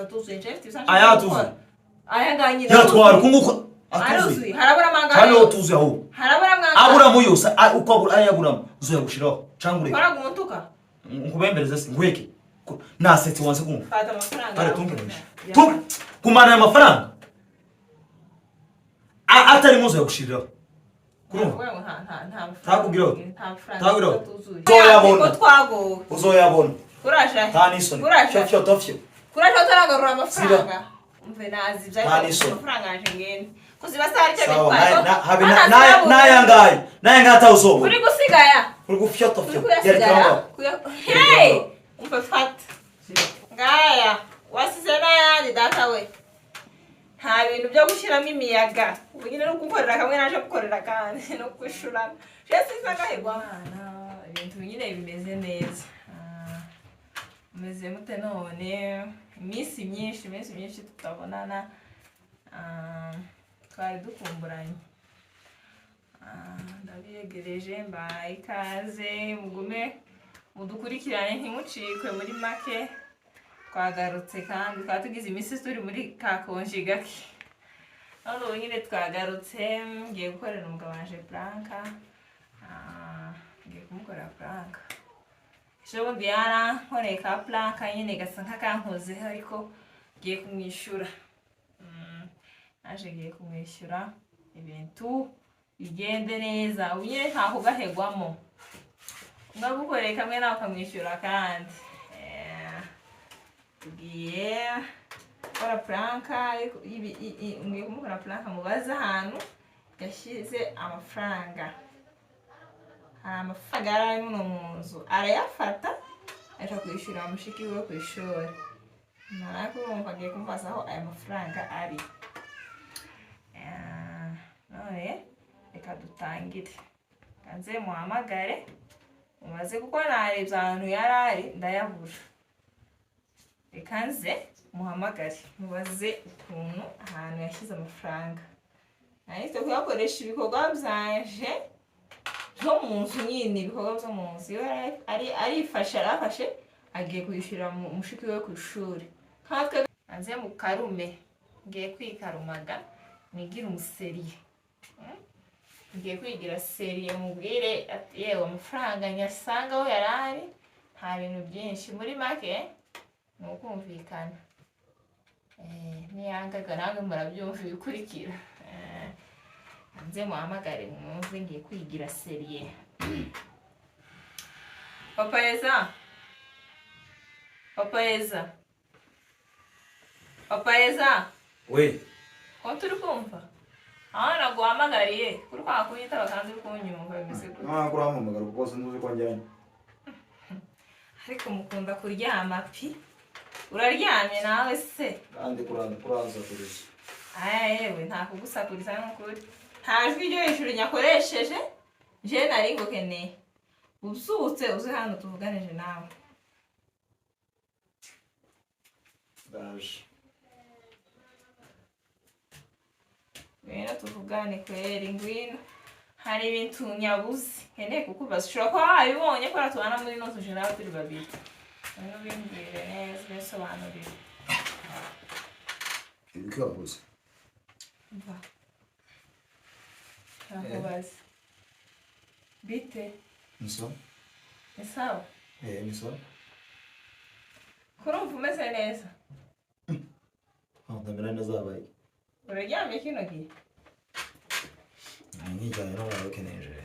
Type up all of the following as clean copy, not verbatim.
atuzuye nje mfite ibisanzwe. Aya atuzuye. Aya ngaya nyine. Yatwara uku nguku atuzuye. Aruzuye. Harabura mangana. Kandi atuzuye ahubwo. Harabura mangana. Aburamo yose uko abura ayaburamo uzoyagushiraho cyangwa ureke. Koraga umutuka. Nkubembereze se ngweke. Nasetse wanze kumva. Fata amafaranga. Kare tunkenesha. Tu kumana aya mafaranga. Atari muzo yagushiriraho. Kurumva? Ntakubwira uti. Nta mafaranga. Ntakubwira uti. Atuzuye. Uzoyabona. Ko twagowe. Uzoyabona. Kuraje. Nta n'isoni. Kuraje. Fyo fyo. Kuraje utaragarura amafaranga. Umve nazi ibyo Nta n'isoni. amafaranga yaje ngende. Kuziba sari icyo Sawa, bitwaye. habe nayangaye. Nayangaye atawuzobona. Uri gusigaya. Uri gufyota Uri fyo. kuyasigaya. Hey! Umve fata. Ngaya. Wasize n'ayandi data we. Nta bintu byo gushyiramo imiyaga. Ubu nyine no gukorera kamwe naje gukorera kandi no kwishurana. Je siza gahegwa. Ibintu nyine bimeze neza. Mumeze mute none? Iminsi myinshi tutabonana. Twari dukumburanye. Ndabiyegereje mbaye ikaze mugume mudukurikirane ntimucikwe muri make. Twagarutse kandi twari tugize iminsi turi muri ka konji gake. None ubu nyine twagarutse ngiye gukorera umugabo wanje Blanca. Ngiye kumukorera Blanca. Ejo bundi yarankoreye ka Blanca nyine gasa nk'akankozeho ariko ngiye kumwishyura. Naje ngiye kumwishyura ibintu bigende neza. Ubu nyine nta kugahegwamo. Umwe agukoreye kamwe nawe ukamwishyura kandi. Tugiye gukora Blanca, ngiye kumukora Blanca mubaze ahantu yashyize amafaranga. Hari amafaranga yari ari muno mu nzu arayafata aja kwishyura mushiki we ku ishuri. Narakumva ngiye kumubaza aho aya mafaranga ari. None reka dutangire. Kanze muhamagare mubaze kuko narebye ahantu yari ari ndayabura. Reka nze muhamagare mubaze ukuntu ahantu yashyize amafaranga. Nahise kuyakoresha ibikorwa byanje byo mu nzu nyine, ibikorwa byo mu nzu. Iyo arifashe arafashe agiye kwishyura mushiki we ku ishuri. Nkatwe nze mu karume ngiye kwikarumaga nigira umuseriye. Ngiye kwigira seriye mubwire ati yewe amafaranga nyasanga aho yari ari nta bintu byinshi muri make ni ukumvikana. Niyangaga namwe murabyumva ibikurikira. Nze muhamagare mwumve ngiye kwigira seriye. Papa Eza. Papa Eza. Papa Eza. We. Ko turi kumva? Aho naguhamagariye kuri kwa kunyitaba kandi uri kunyumva bimeze gute? Ntabwo urampamagara kuko sinzi ko njyanye. Ariko mukunda kuryama pi. Uraryamye nawe se? Kandi kuranza kuriza. Aya yewe nta kugusakuriza n'ukuri. Nta jwi ryo hejuru nyakoresheje. Je nari ngukeneye. Ubyutse uze hano tuvuganije nawe. Ndaje. Ngwino tuvugane kweri ngwino. Hari ibintu nyabuze nkeneye kukubaza. Ushobora kuba wabibonye ko tubana muri ino nzu nawe turi babiri. Ngwino ubimbwire neza ubisobanurire. Ibiki wabuze? Mva. Ntakubaza. Bite? Ni sawa? Ni sawa? Ni sawa. Kurumva umeze neza? Ndamera neza abaye. Uraryamye kino gihe? Nkijyanye n'umwana ukeneje.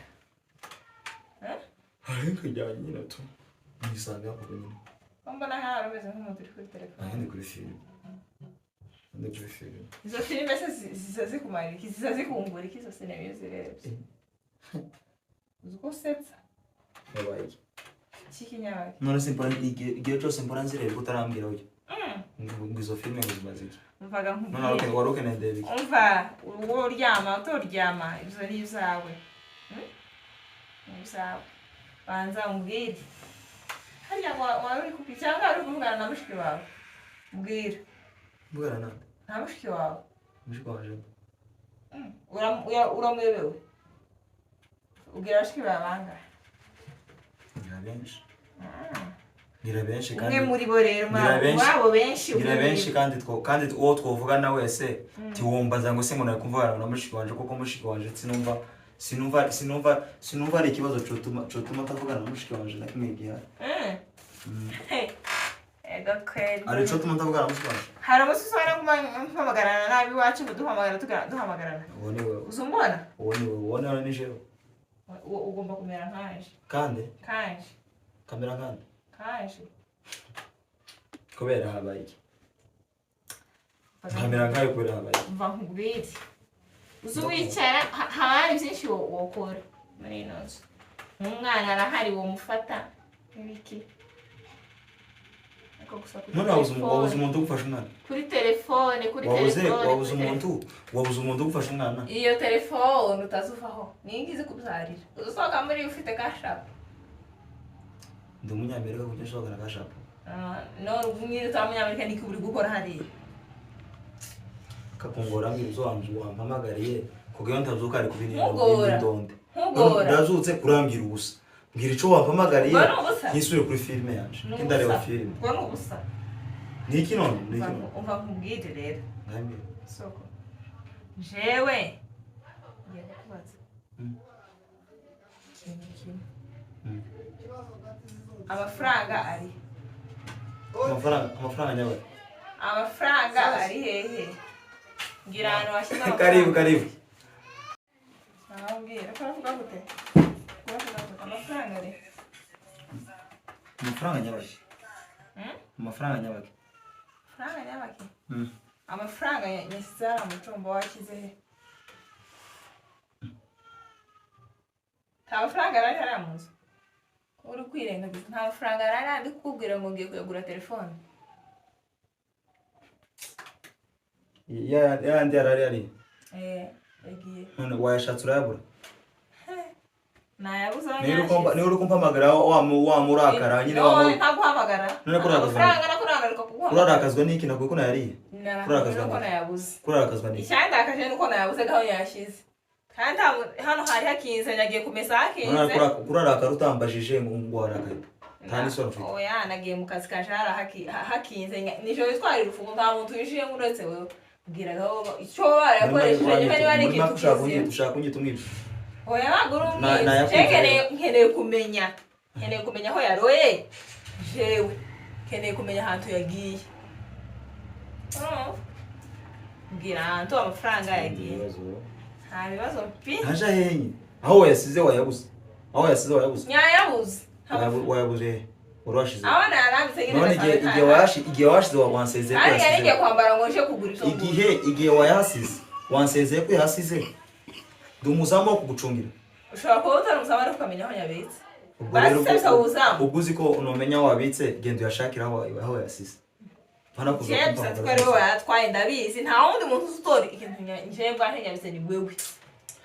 Ariko njyanye nyine tu. Nisanga hapo nyine. Mbona nk'aho umeze nk'umuntu uri kuri telefone. Ndi kuri filime. Ndi kuri filime. Izo filime se ziza zikumara iki? Ziza zikungura iki izo sinema iyo uzirebye? Uzi uko usetsa? Yabaye iki? Cy'ikinyabage. None se mbona igihe cyose mbona nzireba utarambwira uyu. Ngo izo filime ngo zimaze iki? Umvaga nkubwire. None wari ukeneye ndebe iki? Umva uwo uryama utoryama ibyo ni ibyawe. Ni ibyawe. Banza umbwire. Harya ngo wari uri kuki cyangwa wari uri kuvugana na mushiki wawe? Mbwira. Mvugana nande? Na mushiki wawe. Mushiki wanje. Uramuyobewe? Ubwira bashiki bawe bangahe? Ni benshi. Ngira benshi Umwe kandi muri bo rero, Ngira benshi. muri abo benshi, umwe ngira muri benshi bo. Kandi two kandi uwo twovugana wese tiwumbaza ngo se ngo nari kumvugana na mushiki wanje, kuko mushiki wanje sinumva ari ikibazo cotuma atavugana na mushiki wanje na kimwe gihari. Hey. Ego kweli. Ari cotuma atavugana na mushiki wanje? Hari umunsi usanga nguma mpamagarana nabi iwacu, ngo duhamagara, duhamagarana. Uwo ni wewe. Uza umbona? Uwo ni wewe, uwo ni jewe. Ugomba kumera nkanje. Kandi Kanje. Kamera nkande? Kanje. Kubera habaye iki? Nkamera nkayo kubera habaye iki? Mva nkubwire, uza wicara, haba hari byinshi wokora muri ino nzu. Nk'umwana arahari, womufata n'ibiki, ariko gusa kuri None wabuze telefone, umuntu ugufasha umwana? Kuri telefone, kuri Wabuze telefone, wabuze kuri umuntu, wabuze umuntu ugufasha umwana? Iyo telefone utazuvaho niyo ngize kubyarira, usohoka muri ufite kashapu. Ndi umunyamerika kuko nsohokana kashapu? None ubwo utari umunyamerika, niki uri gukora hariya? Kakungora, mbwira uzo wampamagariye kugira ngo ntazuka ari kubintu Nkugora. ndonde. Nkugora. Ndazutse kurambwira ubusa. Mbwira ico wampamagariye. Ubwo ni ubusa. Ntisubire kuri filime yanje. Ni Ndareba ubusa. filime. Ubwo ni ubusa. Niki none? Niki none? Umva nkubwire rero. Ndambwira. Soko jewe ngiye kukubaza ikintu kimwe. Amafaranga ari Amafaranga nyabaye. Amafaranga ari hehe? Ngira ahantu washyize Karibu. amafaranga. Karibu. Nababwira ko uravuga gute? Uravuga gute? Amafaranga ari Amafaranga nyabaye. Hmm? Amafaranga nyabaye. Amafaranga nyabaki? Amafaranga nyashyize hariya mu cumba, washyize he? Nta mafaranga yari ari hariya mu nzu. Uri kwirengagiza, nta mafaranga yari ari, ndi kukubwira ngo ngiye kuyagura telefone. Ya yandi yarari ari. Eh, yagiye. None wayashatse urayabura. Nayabuze aho Niba uri kumpa nyashyize. niba uri kumpamagara wamurakara nyine None wamu ntaguhamagara. None ko urakazwa Amafaranga nakurangaruka kuguhamagara. Urarakazwa n'iki? Nakubwiye ko nayariye. Narakazwa Urarakazwa nuko n'iki? nayabuze. Kurarakazwa n'iki? Icyandakaje nuko nayabuze gaho yashize, kandi hano hari hakinze, nagiye kumesa hakinze. None kurarakara utambajije ngo warakaye. Nta n'isoni ufite. Oya, nagiye mu kazi kanje hari hakinze, nijoro twari urufungo, nta muntu winjiyemo uretse wewe. Bwiraga icyo barakoresheje niba ari Muri ikintu make ushaka kizima. kunyita umwibi. Oya, ntabwo uri umwizi. Nayakunze Jewe rero. nkeneye kumenya aho yaroye. Jewe nkeneye kumenya ahantu yagiye. Urumva? Mbwira ahantu amafaranga yagiye. Nta bibazo pi. Ntaje ahenye. Aho wayasize wayabuze. Aho wayasize wayabuze. Nyayabuze. Wayabuze he? Wari washize. Aho narambitse nyine. None igihe wayashize wansezeye ko Kandi yari ngiye yasize. kwambara ngo nje kugura ibyo ngura. Igihe wayasize wansezeye ko yasize. Ndi umuzamu wo kugucungira. Ushobora kuba utari umuzamu, ariko ukamenya aho nyabitse. Ubwo rero Basi bisaba ubuzamu. Ubwo uzi ko unamenya aho wabitse, genda uyashakire aho wayasize. Mpana kuza Jewe gusa kumpamagara. ko ari wowe wayatwaye, ndabizi. Nta wundi muntu uzi utora ikintu njewe mbwa nyabitse, ni wewe,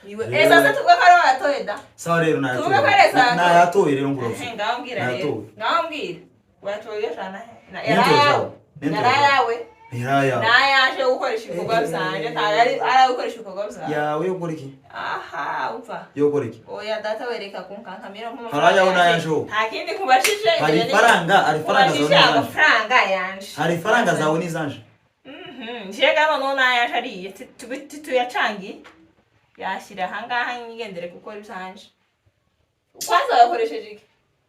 ni wewe. Jewe- Ese se tuvuge ko ari wowe wayatoye da? Sawa rero, Tuvuge ko ari nayatoye. sawa. Nayatoye rero nguravuze. Ehe, ngaho mbwira rero. Nayatoye. Ngaho mbwira, wayatoye uyajana he? Nintoye Yari ayawe. zawe. Nintoye Yari zawe. ayawe. Yari ayawe. Nayaje gukoresha ibikorwa byanje, ntabwo ari ayo gukoresha ibikorwa byanjye. Yawe yo gukora iki? Aha, umva. Yo gukora iki? Oya data, wereka kunkankamira. Hari ayawe n'ayanje wowe. Nta kindi kubashije. Hari ifaranga zawe Kubashije n'izanje. amafaranga yanje. Hari ifaranga zawe n'izanje. Nje gano none ayaje ariye tuyacangiye, yashyira ahangaha nyigendere gukora ibyanje. Kwanza wayakoresheje iki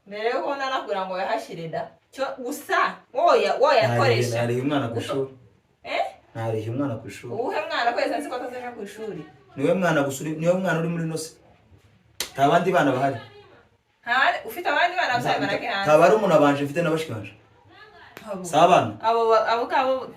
mbere yuko nanakubwira ngo wayahashyire da? Cyo gusa woya woyakoresha. Nariha umwana ku ishuri. Eh? Nariha umwana ku ishuri. Uwuhe mwana? Kwezi nzi ko atazaja ku ishuri. Niwe mwana gusa niwe mwana uri muri ino si. Nta bandi bana bahari. Ufite abandi bana byawe barake hanze. Nta bari umuntu abanje mfite na bashiki banje. Si abana. Abo ngabo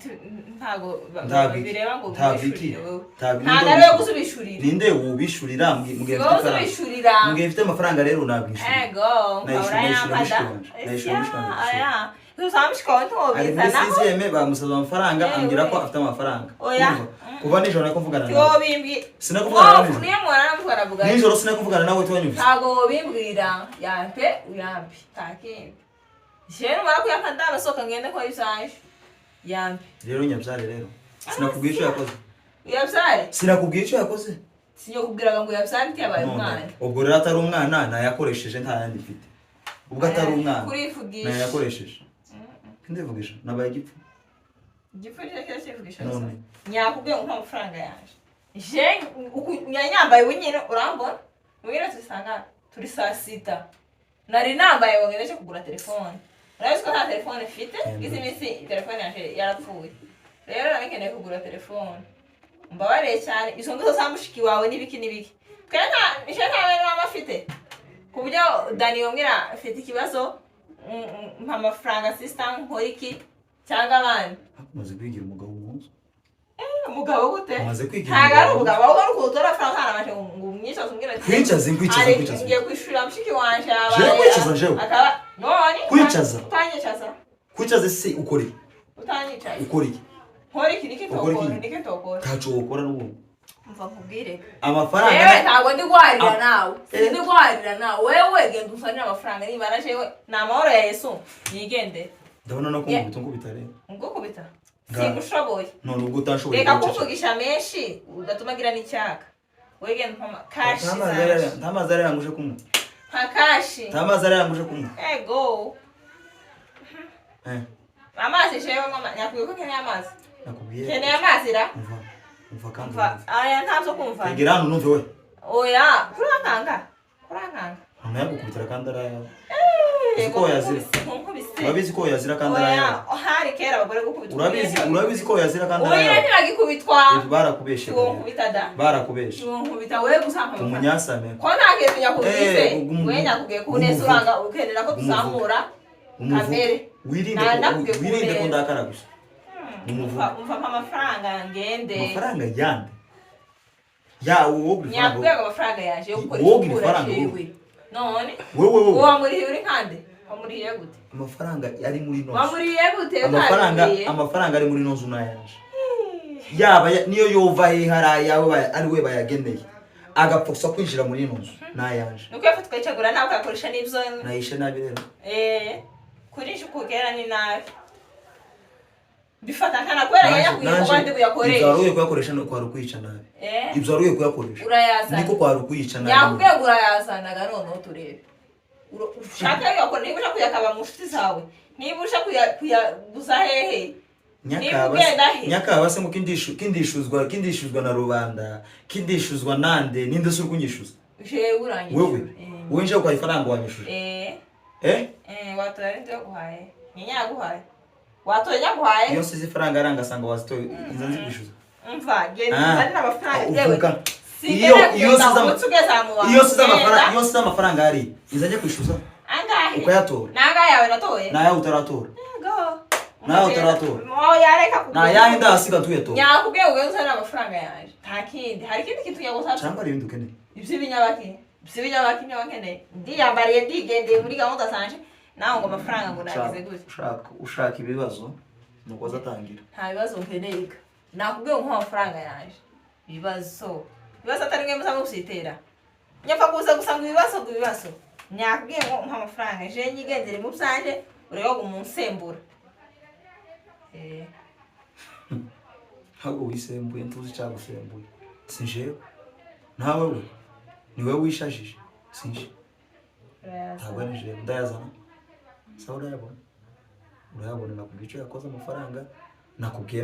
ntago Ntabwo iki. bireba ngo Ntabwo iki. ubishurire wowe. Ntabwo Ntabwo ninde ari wowe ubishurira. gusa ubishurira. Ninde wubishurira mu gihe Si mfite wowe ifaranga? ubishurira. Mu gihe mfite amafaranga rero nabwishyura. Ego. Nayishura urayampa mushiki da. wanje. Nayishura mushiki wanje ku ishuri. Aya usanga mushiki wawe Ari muri ntiwobizanaho. sixième, bamusaba amafaranga, Yewe. ambwira ko afite amafaranga. Oya. Urumva? Kuva nijoro nako mvugana nawe. Ntiwobimbwi. Sinakuvugana nawe nijoro. Niyo muhora namuvugana vuga. Nijoro sinakuvugana nawe, twanyumvise. Ntabwo wobimbwira. Yampe, uyampe, nta kindi. Jewe numara kuyampa ndabasohoka ngende kwa ibyanjye. Yampe. Rero nyabyare rero. Sinakubwiye icyo yakoze. Uyabyare. Sinakubwiye icyo yakoze. Sinyokubwiraga ngo uyabyare ntiyabaye None, umwana. ubwo rero atari umwana, nayakoresheje nta yandi mfite. Ubwo atari umwana. Kurivugisha. Nayakoresheje. Ndivugisha nabaye igipfu. Igipfu nicyo kiba kivugisha gusa. None Nyakubwiye ngo mpa amafaranga yanje. Je nyambaye ubu nyine urambona? Ubu nyine turi turi saa sita. Nari nambaye ngo ngende kugura telefone. Urabizi ko nta telefone mfite? Izi minsi telefone yanje yarapfuye. Rero nari nkeneye kugura telefone. Mbabariye cyane izo ngizo za mushiki wawe n'ibiki n'ibiki. Twe nta je nta bene mama afite. Ku buryo Dani yongera mfite ikibazo mpa amafaranga sister nkora iki cyangwa abandi. Umaze kwigira umugabo mu nzu. Umugabo gute? Umaze kwigira Ntabwo ari umugabo. umugabo ahubwo ari ukutora amafaranga ntarabashe ngo umwicaze umbwire ati Kwicaza, nkwicaza, "Ari, nkwicaza." ngiye kwishurira mushiki wanje Jewe kwicaza, jewe. Akaba none Kwicaza. Utanyicaza. Kwicaza se ukora iki? Utanyicaza. Ukora iki? Nkora iki niki Ukora iki? tokora niki tokora. Ntaco wokora n'ubundi. Umva nkubwire. Amafaranga Yewe ntabwo ndi guharira nawe. Eh. Ndi guharira nawe. Wewe genda uzanire amafaranga niba jewe ni amahoro ya Yesu nigendere. Ndabona no kunkubita nkubita rero. Ngukubita. Nga. Singushoboye. None ubwo utashoboye Reka guceceka. kumvugisha menshi udatuma ngira n'icyaka. Wewe genda umpa kashi Nta mazi zanje. nta mazi arayanguje kunywa. Nta kashi. Nta mazi arayanguje kunywa. Ego. Eh, Amazi jewe mama nyakubwiye ko nkeneye amazi. nakubwiye. Nkeneye amazi ra. Umva. Umva kandi. Umva aya ntabyo kumva. Egera hano numve we. Oya, kurankanga. Kurankanga. Mama yagukubitira kandi arayawe. Uzi ko yazira. Nkubise. Urabizi ko yazira kandi Oya, arayawe. hari kera abagore gukubitwa. Urabizi ko yazira kandi Oya, arayawe. ntibagikubitwa. Barakubeshe. Siwonkubita da. Barakubeshe. Siwonkubita wewe gusa mpa amafaranga. Umunyasame. Ko nta kintu nyakubwize. Eh, We nyakubwiye ku neza uranga ukenera ko tuzamura kamere. Wirinde Na- ko nakubwiye ku wirinde ko neza. ndakara gusa. Umuvuge. Umva mpa amafaranga ngende. Amafaranga yande. Ya wowe ugura ifaranga. Nyakubwiye ngo amafaranga yaje yo gukora Wowe ugura isukura ifaranga, wowe. jewe. None Wewe wewe. wamuriye uri nkande? Wamuriye gute? Amafaranga ari muri ino nzu. Wamuriye gute? Amafaranga Utabimuriye? amafaranga ari muri ino nzu n'ayanje. Yaba niyo yova he hari ayawe ari we bayageneye. Agapfa gusa kwinjira muri ino nzu n'ayanje. Nuko yafatwa ukayicagura nawe ukayakoresha n'ibyo Nayishe nabi rero. Kurisha ukugera ni nabi. Bifata nkana kubera yayakwiye kuba ndi Ibyo buyakoreshe. wari ugiye kuyakoresha ni kwari ukwica nabi. Ibyo wari ugiye kuyakoresha. Urayazana. Niko kwari ukwica nabi. Nyakubwiye ngo urayazanaga noneho turebe. Ushaka kuyakora niba ushaka kuyakaba mu nshuti zawe. Niba ushaka kuyaguza hehe. Niba ugenda he. Nyakaba se ngo kindishuzwa na rubanda, kindishuzwa nande, ninde se uri kunyishuza? Jewe uranyishyura. Wewe. Wewe nje kwa ifaranga wanyishuje. Watoye ndio guhaye. Nyenya yaguhaye. Watoye nyaguhaye. Iyo nsize ifaranga arangasanga wazitoye inza nzikwishuza. Umva genda Ah, uzanire amafaranga uvuga. yewe. Iyo size iyo Iyo size amafaranga, iyo size amafaranga ari, inza njye kwishuza. Angahe? Ukayatora. Nangahe yawe natoye? Nayawe utaratora. Yego. Nawe utaratora. Oya reka kugura. Nayahe ndahasiga tuyatora. Nyakubwiye ngo uzanire amafaranga yanje. Nta kindi. Hari ikindi kintu nyagusabye. Cyangwa hari ibindi ukeneye. Iby'ibinyabaki. Iby'ibinyabaki niba nkeneye. Ndiyambariye ndigendeye muri gahunda zanje. Nawe ngo amafaranga ngo nagize gute. Ushaka ibibazo nuko azatangira. Nta bibazo nkeneye. Nakubwiye ngo amafaranga yanje. Ibibazo. Ibibazo atari mwe muza mubyitera. Nyapfa kuza gusa ngo ibibazo ngo ibibazo. Nyakubwiye ngo mpa amafaranga je nyigendere mu byanje urebe ngo munsembura. Ntabwo wisembuye ntuzi icyagusembuye. Si jewe. Nawe we. Ni wowe wishajije. Si nje. Ntabwo ari jewe. Ndayazana. Sawa urayabona. Urayabona nakubwiye icyo yakoze amafaranga. Nakubwiye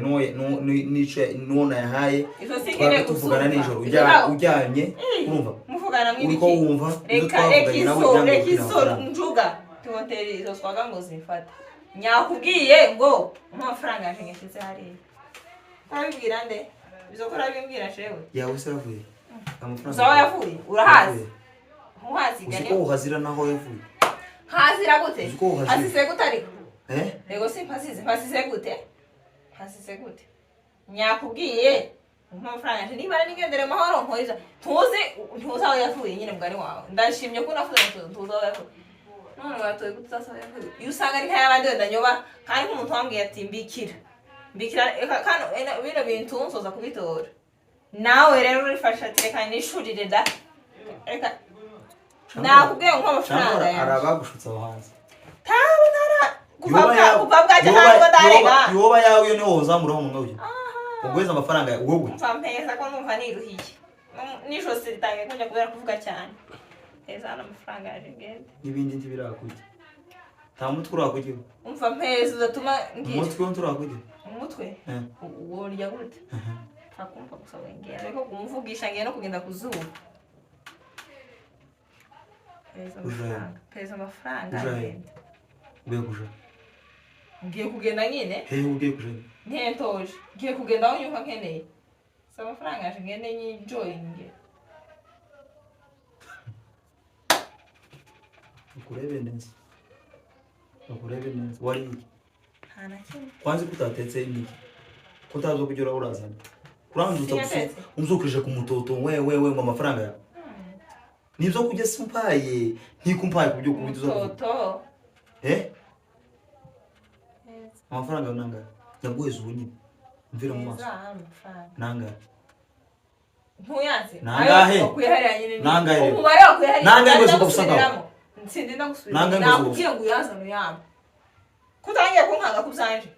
n'icyo n'uwo nayahaye. Izo sinkeneye Twaba tuvugana kuzumva. nijoro Izo ntabwo- ujyanye urumva. Muvugana Uriko mw'ibiki? wumva ibyo Reka reka twavuganye nawe izo ujyanye reka kubwira izo amafaranga. njuga tuhotere izo swaga ngo zifate. Nyakubwiye ngo umpa amafaranga yaje nshyize hariya. Urabibwira nde? Izo ko urabimbwira jewe. Yawe se yavuye. Amafaranga. Uzi aho yavuye? Urahazi? Ntuhazi Uzi ko uhazira naho yavuye. Hazira gute? Uzi ko uhazira. Hasize gute ariko? Yego simpasize. Mpasize gute? Mpasize gute? Nyakubwiye umpa amafaranga yaje niba nigendere mahoro nkoriza. Tuzi ntuzi aho yavuye nyine mugani wawe. Ndashimye ko unavuze ngo tuzi aho yavuye. None watoye gute utazi aho yavuye? Iyo usanga ari nk'ay'abandi wenda nyoba kandi nk'umuntu wambwiye ati mbikira. Mbikira kano bino bintu nsoza kubitora. Nawe rero urifasha ati reka nishurire da. Reka nakubwiye ngo umpe amafaranga Cyangwa yaje. arabagushutse aho hanze. Tabo ntara kuva bwajya ntabwo ndarega. Yoba yawe iyo niho wozamuraho umunwa uyu. Uguheza amafaranga yawe wowe. Umva mpeza ko numva niruhiye. N'ijosi ritangiye kujya kubera kuvuga cyane. Heza hano amafaranga yaje ngende. N'ibindi ntibirakujya. Nta mutwe urakugira. Umva mpeza udatuma ngira. Umutwe wo nturakugira. Umutwe? Worya gute? Ntakumva gusa wengera. Ariko kumvugisha ngiye no kugenda kuzuba. Peza amafaranga. Peza amafaranga. Ugiye kuja. Ngiye kugenda nyine. Hehe ugiye kuja. Ntentoje. Ngiye kugenda aho nyumva nkeneye. Si amafaranga yaje ngende nyijoyinge. Ukurebe neza. Ukurebe neza. Wari iki? Nta na kimwe. Kwanza kutatetse imiki. Kutazo kugira urazana. Kuranzuza gusa umzukirije ku mutoto we ngo amafaranga yawe. Nibyo kujya simpaye ntikumpaye kubyo kubiduza. Mutoto. Eh? Amafaranga nanga. Yaguheza ubu nyine. Mvira mu maso. Nanga. Ntuyanze. Nangahe? Nangahe? Umubare wakwihariye. Nangahe ngo gusanga. Nsindi ndagusubira. Nakubwiye ngo uyazane uyampe. Kutangiye kunkanga kubyanje.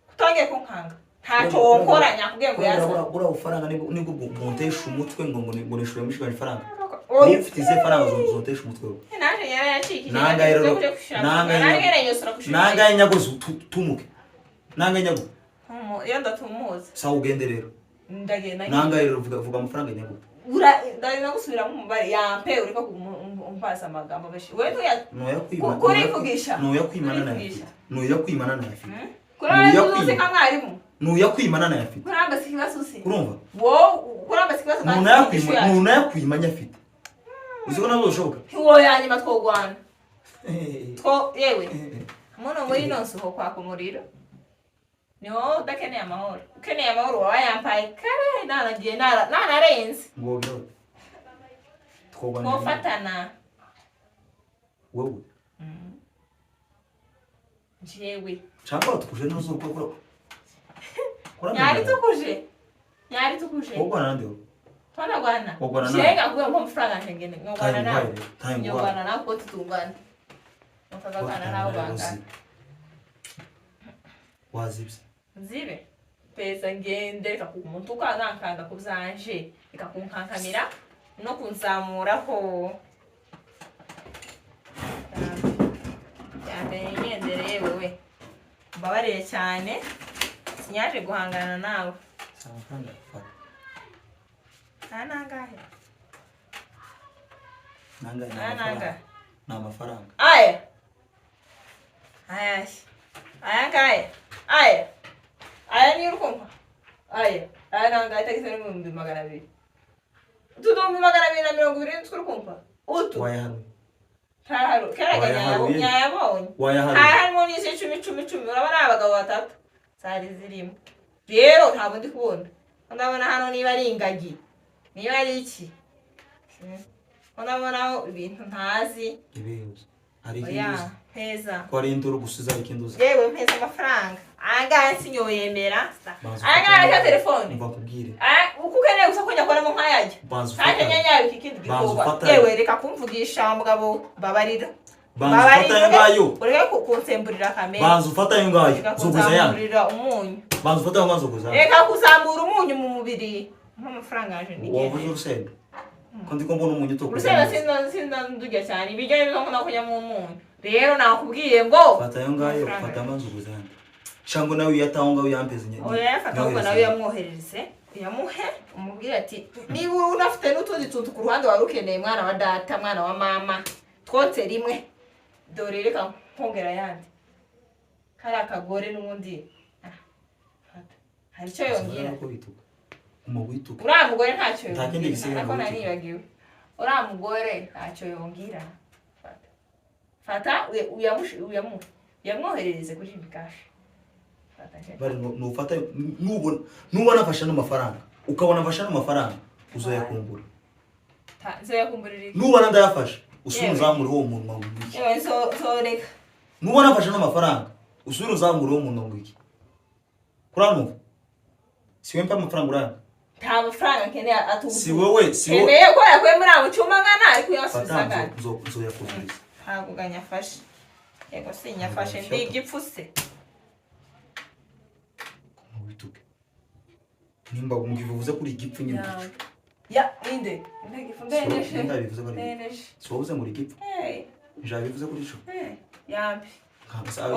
Kutangiye kunkanga. Ntacyo wokora nyakubwiye ngo uyazane. Ura ufaranga nibwo bwontesha umutwe ngo ngo nishure mushikanye ifaranga. Ufite ize faranga zontesha umutwe we. Naje yarayacikije. Nangahe rero. Nangahe nyagozi tumuke. Nangahe nyago. Iyo ndatumuza. Sawa ugende rero. Ndagenda. Nangahe rero vuga amafaranga nyago. Ura ndagenda gusubiramo umubare yampe uriko kumpasa amagambo beshi. Wewe ntuya Noya kwimana. Kurivugisha. Noya kwimana nayafite. Noya kwimana nayafite. Kuramba uzi nka mwarimu. Noya kwimana nayafite. Kuramba sikibazo usi. Kurumva? Wo kuramba sikibazo kandi. Noya kwimana nyafite. Uzi ko nabwo ushoboka. Ntiwo yanyuma twogwana. Two yewe. Muno muri nonso ho kwaka umuriro. Ni wowe udakeneye amahoro. Ukeneye amahoro wayampaye kare nanagiye nanarenze. Ngo byo. Twogwana. Twofatana. Wewe. Jewe. Cyangwa tukuje nuzo gukora. Nyari tukuje. Nyari tukuje. Wogwana nande. Twanagwana. Wogwana nande. Jenga kuwe mpo mfranga ngene. Ngogwana nawe. Ngogwana nawe ko tutungana. Mutazagwana nawe banga. Wazibye. Nzibe. Pesa ngende reka kumuntu kankanga kubyanje reka kunkankamira no kunzamuraho. Yambe ngendere wewe. Mbabarire cyane. Sinyaje guhangana nawe. Nangahe? Nangahe? Na amafaranga. Aya. Aya. Aya ngahe? Aya. Aya ni urukumva. Aya. Aya nangahe tagise n'ibihumbi 200. Utu 220 tw'urukumva. Utu. Wayaharuye. Ntaharu. Keraga nyayabonye. Wayaharuye. Harimo n'ise 10 10 10 urabona abagabo batatu. Zari zirimo. Rero ntabwo ndi kubona. Ndabona hano niba ari ingagi. Niba ari iki. Ndabona ibintu ntazi. Ibihuza. Ari ikinduzi. Mpeza. Ko ari induru gusiza ari ikinduzi. Yewe mpeza amafaranga. Anga sinyoyemera. Anga araka telefone. Umva kubwire. Uko ukeneye gusa ko nyakoramo nkayajya. Ntaje nyanyabika ikindi gikorwa. Yewe reka kumvugisha mugabo babarira. Banza ufata ayo ngayo. Ureke kunsemburira kamera. Banza ufata ayo ngayo. Zoguza ya. Umunyu. Banza ufata ayo ngayo zoguza. Reka kuzamura umunyu mu mubiri. Mpa amafaranga yaje nigende. Wavuze urusenda. Ko ndiko mbona umunyu to. Urusenda sinda ndurya cyane. Ibiryo nibyo nkunda kurya mu munyu. Rero nakubwiye ngo fata ayo ngayo, fata amazi uguza. Cyangwa nawe uyataho ngaho yampeze nyine. Oya yafata ahubwo nawe yamwoherereze. Uyamuhe umubwire ati niba unafite n'utundi tuntu ku ruhande wari ukeneye mwana wa data, mwana wa mama. Twotse rimwe. Dore reka nkongera yandi. Kari akagore n'ubundi. Hari icyo yongera. Uriya mugore ntacyo yongera. Ariko nanibagiwe. Uriya mugore ntacyo yongera. Fata. Fata uyamwoherereze kuri Bikash. Fata. Bari nufata nubona afasha n'amafaranga. Ukabona afasha n'amafaranga uzoyakumbura. Nzoyakumburira iki? Nubona ndayafasha usubira uzamura uwo munwa ngo iki. Yewe nzoreka. Nubona afasha n'amafaranga usubira uzamura uwo munwa ngo iki. Kuranumva? Si wewe mpa amafaranga uranga. Nta mafaranga nkeneye atubuze. Si wewe, si wowe. Nkeneye ko yakuye muri abo cyuma ngana ariko uyasubiza ngana. Nzoyakuzuriza. Ntabwo ganyafashe. Yego sinyafashe ndi igipfuse. Wituke. Nimba ngivuze kuri igipfu nyine. Ya, inde. Ndagifu ndeneshe. Ndabivuze kuri. Ndeneshe. Si wowe uze muri igipfu. Hey. Njabivuze kuri ico. Hey. Yambi.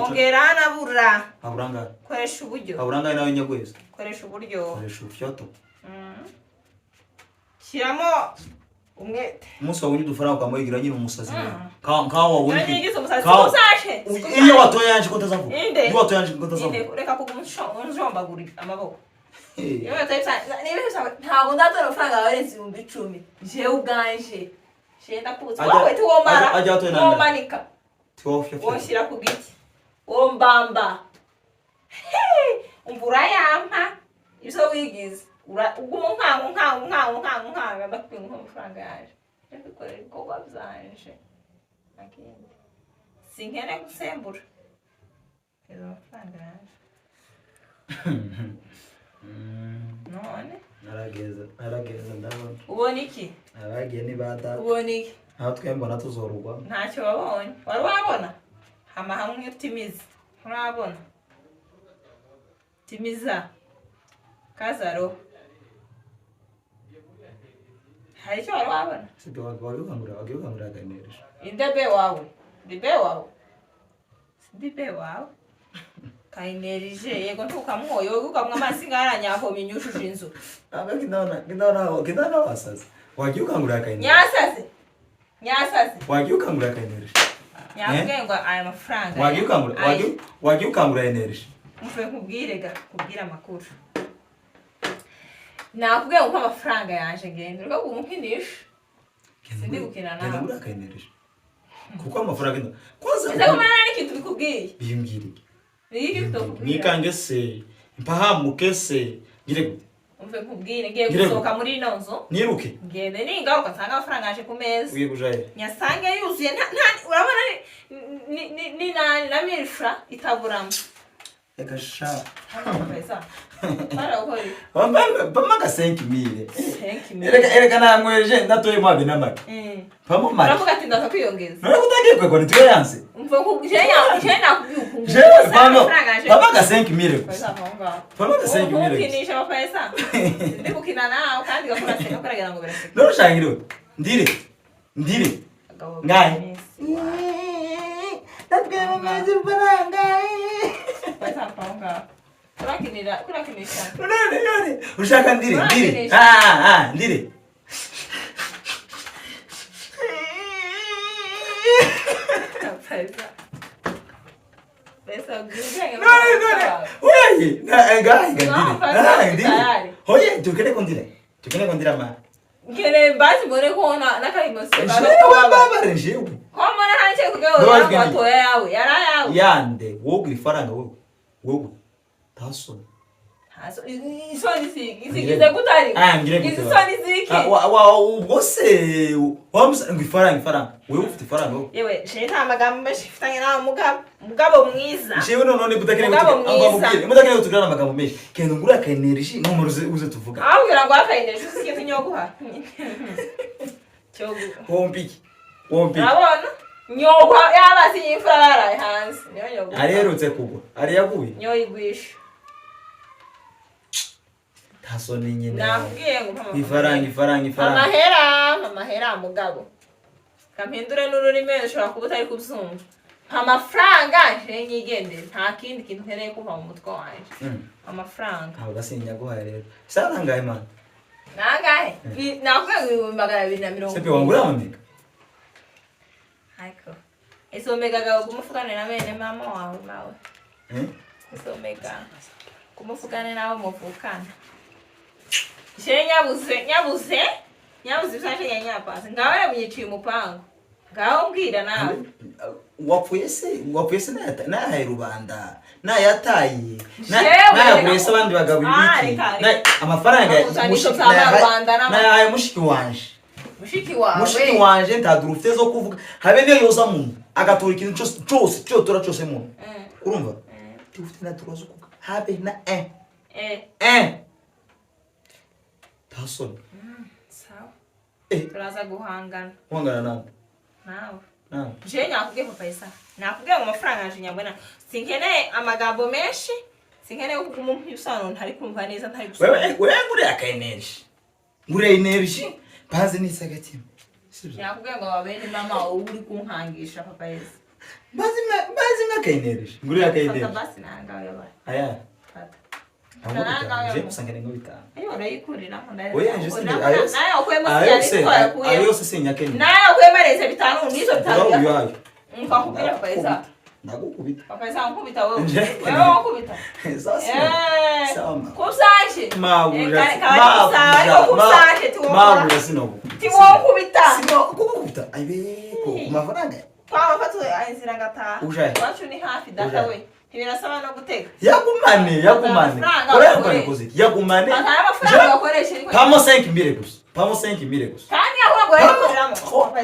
Ongera hanabura. Aburangaye. Koresha uburyo. Aburangaye nawe nyagweza. Koresha uburyo. Koresha urufyoto. Shyiramo umwete. Umunsi wabonye udufaranga ukamuhigira nyine umusazi. Nkaho wabonye. Nanjye ngize umusazi. Nkaho- Uzaje. Iyo watoye yanje ko ntazavuga. Inde. Iyo watoye yanje ko ntazavuga. Inde, reka kuguma unjombagura amaboko. Eh. Iyo watoye niba ntabwo ndatora amafaranga yawe arenze 10,000. Jewe ubwanje. Jewe ndakubutse. Wowe tiwomara. Ajya atoye nande. Womanika. Tiwofya. Wonshyira ku giti. Wombamba. Umva urayampa. Ibyo wigize. Uguma unkanga unkanga unkanga unkanga unkanga ndakubwira ngo amafaranga yaje. Nje kwikorera ibikorwa byanje. Ntakindi. Sinkeneye gusembura. Reba amafaranga yaje. None Narageza, narageza ndabona. ubona iki? Abagiye ni ba data. Ubona iki? Aho twembona tuzorugwa. Ntacyo wabonye. Wari wabona? Hama hamwe utimiza. Nturabona. Timiza. Kazaro. Hari icyo wari wabona? Sibyo wabikangurira, wabikangurira akaneresha. Inde be wawe. Ndi be wawe. Ndi be wawe. Kayinerije yego ntukamwoye wowe ukamwa amazi ngaranyavomye inyushuje inzu. Aba kindana kindana kindana wasaza. Wagiye ukangurira akaneresha. Nyasaze. Nyasaze. Wagiye ukangurira akaneresha. Nyakubwiye ngo aya mafaranga. Wagiye ukangurira wagiye wagiye ukangurira energy. Mvuye nkubwire ga kubwira amakuru. Nakubwiye ngo amafaranga yanje ngende uriko kumukinisha. Sindi gukina nawe. Genda ngura akaneresha. Kuko amafaranga ndo. Kwanza Ese kumana n'ikintu bikubwiye. Bimbwire. Ni iki kitokubwira? Nikange se mpahamuke se ngire gute? Umve nkubwire ngiye Ngire gusohoka muri ino nzu. Niruke. Ngende ningaruka nsanga amafaranga yaje ku meza. Ugiye kujaye. Nyasange yuzuye nta urabona ni nani na milfra itaburamo. Reka sha. Pesa. Para ukora iki? Pamaka 5000. Thank you. Ereka ereka namweje ndatoye mwabe namake. Pamo make. Uravuga ati ndaza kwiyongeza. None kutagiye kwegwa nitwe yanse. Umva nkubwire je nakubwiye ukuntu. Jewe pamo. Amafaranga yaje. Pamaka 5000 gusa. Pesa aho ngaho. Pamaka 5000 gusa. Ntukinisha amapesa. Ndi gukina nawe kandi gakora seka karagira ngo biraseka. None ushangire ndire. Ndire. Agabo Ngahe. iminsi. Natwe mamaze faranga. Pesa aho ngaho. Urakinira urakinisha. None none ushaka ndire ndire. Urakinisha. Ah ah ndire. Pesa. Pesa ubwenge. None none. Oye, na ngahe ndire. No, pesa Ah ndire. tayari. Oye, tukene kondire. Tukene kondira ma. Nkeneye basi mbone ko n'akayimoso. Jewe baba jewe. Ko mbona nta nicyo kugira ngo Ndabazi yaba watoya yawe yari ayawe. Yande wowe ifaranga wowe. Wowe. Tasoni. Haso isoni zigize gutari. Ah ngire gute. Izi soni ziki. Ah wa ubwo se wamusa ngo ifaranga ifaranga. Wewe ufite ifaranga wowe. Yewe je nta magambo menshi mfitanye nawe mugabo. Mugabo mwiza. Jewe none mutakene Mugabo mwiza. mutakene kutugirana amagambo menshi. Kenda ngura aka energy none uze tuvuga. Aho kugira ngo akayineje uzi ikintu nyoguha. Cyoguha. Wompiki. Wompiki. Urabona? Nyoguha yabazi y'imfura baraye hanze. Niyo nyoguha. Ariherutse kugwa. Ari yaguye. Nyoyigwisha. Tasoni nyine. Nakubwiye ngo mpa Ifaranga ifaranga ifaranga. Amahera, amahera mugabo. Kampindure n'ururimi ushobora kuba utari kubyumva. Mpa amafaranga nje nyigendere nta kindi kintu nkeneye kuva mu mutwe wanje. Amafaranga. Ntabwo gasinyaguhaye rero. Sana ngahe man. Nangahe? Nakubwiye ngo 220,000. Sepe wangura amamega. Ariko. Izo mega gawe kumufukane na bene mama wawe mawe. Eh? Izo mega. Kumufukane nawe muvukana. Je nyabuze nyabuze nyabuze ibyaje nyapaze ngawe yamunyiciye umupango. Ngaho mbwira nawe. Wapfuye se wapfuye se nayahaye rubanda nayataye Jewe, nayaguriye se abandi bagabo Ah, ibiki reka, reka. amafaranga Nakuzanisha byaba rubanda nayahaye mushiki wanje. Mushiki wawe. Mushiki wanje ntadura ufite zo kuvuga habe niyo yoza muntu agatora ikintu cyose cyose cyotora cyose muntu. Urumva ufite na zo kuvuga habe na tasoni. Sawa. Eh. Turaza guhangana. Guhangana nande? Nawe. Nawe. Je nakubwiye papa Isa. Nakubwiye ngo amafaranga yaje nyabona. Sinkeneye amagambo menshi. Sinkeneye kuguma umpisano ntari kumva neza ntari gusoma. Wewe wewe nguriye aka energy. Nguriye energy banze nisagatima. Sibyo. Nakubwiye ngo babene mama wowe uri kunkangisha papa Isa. Mbazi mwakayinereje nguri Fata yakayinereje. Basi nangawe yabaye. Aya. Fata. Ntabwo Nanga bitanu je yamu. gusa nkeneye nko bitanu. Ayo urayikuriramo. Oya nje sindi ayo. Nayo wakuyemo. Ayo siyari se ko ayo yakuyemo. yose sinyakeneye. Nayo wakuyemo areze bitanu n'izo bitanu. Ura uyayo. Nkakubwira papa Ndagukubita. Papa nkubita wewe. Nje. Wewe wakubita. Sasa. Eh. Sawa ma. Kusaje. Mabuja. Ariko kusaje tiwokora. Mabuja sinobu. Tiwokubita. Sino kukubita. Aybe ku mafaranga. Twaba fatu inzira ngataha. Ujahe. Iwacu ni hafi data Ujahe. we. Ntibirasaba no gutega. Yagumane, yagumane. Amafaranga Ora wakoresha. yakugane kuziki. Yagumane. Fata amafaranga wakoresha ariko. Pamo 5 mire gusa. Pamo 5 mire gusa. Kandi aho ngo yayikuriramo.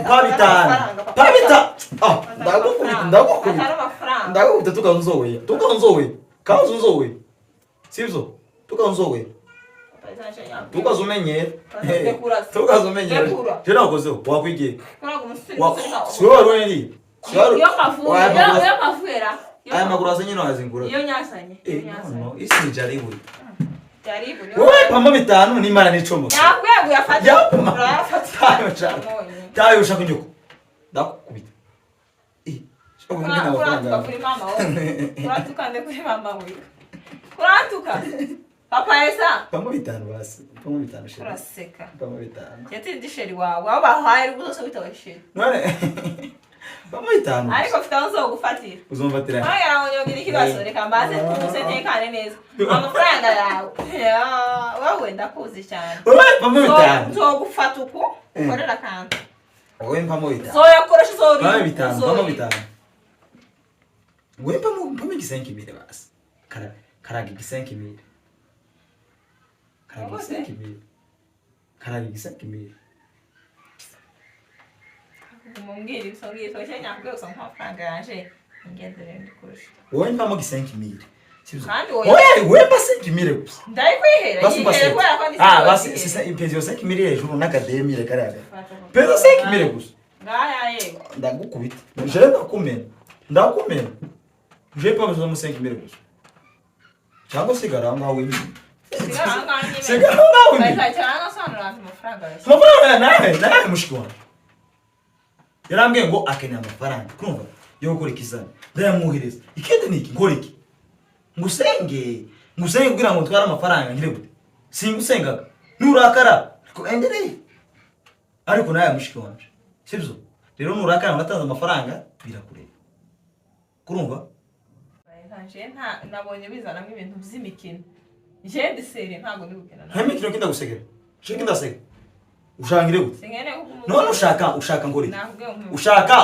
Pa bitanu. Pa bitanu. Ah, ndagukubita, ndagukubita. Atari amafaranga. Ndagukubita tukanzowe. Tukanzowe. Kanzowe. Sivyo? Tukanzowe. Tukazumenyera. Tukazumenyera. Ndekura. Je nakozeho wakwigiye. Kora umusore. Siwe wari weniri. Iyo mavuye, iyo mavuye. Aya maguru asa nyine wazingura. Iyo nyasanye. Iyo Eh, no, nyasanye. no, isi ni jaribu. Jaribu. Wowe pamo bitanu n'Imana n'icomo. Yakwiye kuyafata. Yapma. Urayafata. Tayo nshaka. Tayo ushaka inyoko. Ndakukubita. Eh, shaka kumbwira Kuratuka amafaranga. kuri mama wowe. Kuratuka nde kuri mama wowe. Kuratuka. Papa Esa. Pamo bitanu basi. Pamo bitanu sheri. Kuraseka. Pamo bitanu. Yatindi sheri wawe. Aho bahaye rwose witawe sheri. None pamo bitanu. Ariko mfite aho nzogufatira. Uzomfatira. Amafaranga yawe nyogira ikibazo reka mbaze tuze ntekane neza. Amafaranga yawe. Ya, wowe ndakuzi cyane. Wowe pamo bitanu. Nzogufata uku ukorera akantu. Wowe pamo bitanu. Zoyakoresha uzorira. Pamo bitanu, pamo bitanu. Wowe pamo pamo igisenke imire basi. Kara karaga igisenke imire. Karaga Wakoze? igisenke imire. Karaga igisenke imire. Mumbwire ibyo ngibyo cyane nyakubwiye gusa nk'amafaranga yaje ingendere ndikurusha. Wowe mpamo gisenke imire. Sivyo? Kandi wowe Wowe wowe mpa 5 mille gusa. ndayikwihera Basi mpa yihere kubera ko ndi Ah, basi sisa impezo 5 mille hejuru n'akademire kariya. Pezo 5 mille gusa. Ngaya yewe. Ndagukubita. Je ndakumena. Ndakumena. Je pa besoin de 5 mille gusa. Cyangwa sigara aho ngaho wenyine. Sigara aho ngaho nyine. Sigara aho ngaho wenyine. Bazacara ngasobanurira abantu amafaranga yose. Amafaranga nawe nawe mushiki wanjye. Yarambwiye ngo akeneye amafaranga. Kurumva yo gukora ikizami. Ndayamwohereza. Ikindi ni iki? Nkora iki? Ngusenge. Ngusenge kugira ngo ntware amafaranga ngire gute? Singusengaga. Nurakara. Ariko endeleye. Ariko nawe mushiki wanje. Sibyo? Rero nurakara ngatanze amafaranga birakureba. Kurumva? Nje nta nabonye bizanamo ibintu by'imikino. Nje ndi seri ntabwo ndi gukina nawe. Nta mikino kinda gusekera. Shaka kindaseka. Ushaka ngire gute? Sinkeneye kuko None ushaka ngore iki? Nakubwiye ngo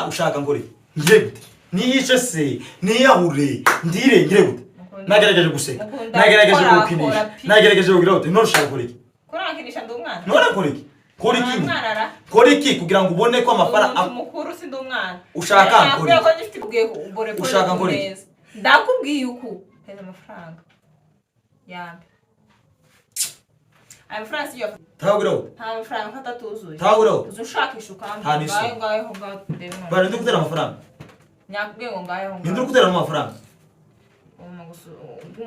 Ushaka ngore iki? Ngire gute? Niyice se, niyahure, ndire ngire gute? Nagerageje guseka. Mukunda Nagerageje gukora- gukinisha. kora pi. Nagerageje kugira gute? None ushaka gukora iki? Kurankinisha ndi umwana. None kora iki? Kora iki? Umwana ra. Kora iki kugira ngo ubone ko amafaranga Umuntu mukuru si ndi umwana. Ushaka Nakubwiye nkora ko ngifite ubwiye ubore Ushaka nkora iki? neza. Ndakubwiye uku. Heza amafaranga. Yambe. Ayo mafaranga siyo. Tawugira gute? Nta mafaranga mfata atuzuye. Tawugira gute? Uza ushakisha ukambwira. Nta n'isoni. Ngayo ngayo ngayo ndebe none. Bari ndi gutera amafaranga. Nyakubwiye ngo ngayo Ninde uri ngayo. gutera amafaranga? Uguma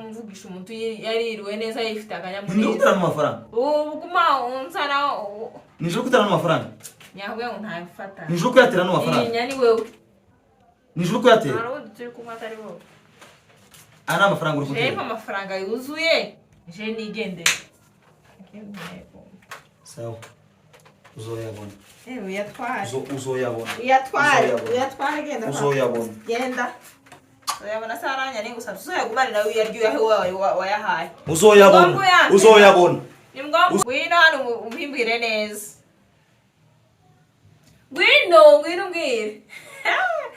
umvugisha umuntu yaririwe neza yifite Ninde uri akanyamuneza. gutera amafaranga? Uguma unzana Nije uri gutera amafaranga? nyakubwiye ngo ntabifata. Nije uri kuyatera amafaranga? Irinya ni wewe. Nije uri kuyatera? Hari undi turi kumwe atari wowe. Aya ni amafaranga uri Jewe gutera. amafaranga yuzuye je nigendere. Sawa. Uzoyabona. Eh uyatware. Uzoyabona. Uyatware, Uzoyabona. uyatware genda. Uzoyabona. Genda. Uyabona se aranya ni gusaba uzayagumane nawe uyaryohe wawe wayahaye. Uzoyabona. Ngombwa uyanze. Uzoyabona. Ni ngombwa ngwino hano umpimbwire neza. Ngwino, ngwino umbwire.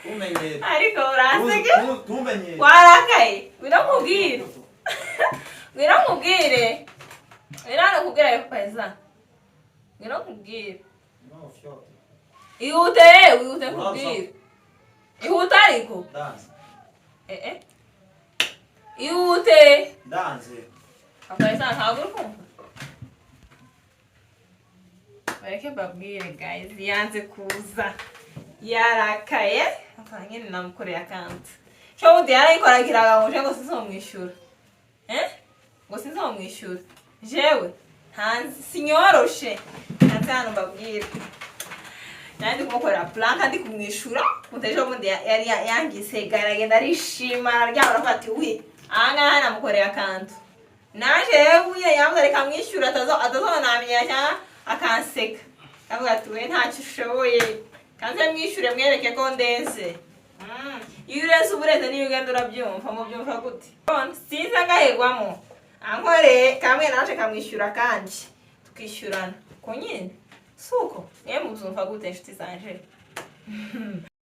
Tumenyere. Ariko uransege. Tumenyere. Warakaye. Ngwino nkubwire. Ngwino nkubwire. Ngwino hano nkubwire ayo pesa. Ngwino nkubwire. Ihute, ihute nkubwire. Ihute ariko. Ndanze. Eh eh. Ihute. Ndanze. Papa ntabwo uri kumva. Bareke mbabwire guys, yanze kuza. Yarakaye. Papa nyine namukoreye akantu. Cyo bundi yarayikoragira ngo nje ngo sinzomwishyura. Eh? Ngo sinzomwishyura. Jewe ntanzi sinyoroshe. Ntanze hano mbabwire. Nari ndi kumukorera prank, ndi kumwishura ukuntu ejo bundi yari yangisega, aragenda arishima, araryama, aravuga ati: "Wi, ahangaha namukoreye akantu." Naje rero uye yavuze reka mwishyura atazonamenya cyangwa akanseka, avuga ati: "We, ntacyo ushoboye, kanze mwishyure mwereke ko ndenze." Iyo urenze uba urenze, niyo ugenda urabyumva. Mubyumva gute? Sinza ngahegwamo, ankoreye kamwe naje kamwishyura kandi tukishyurana ko nyine si uko. Mwe mubyumva gute, inshuti zanje?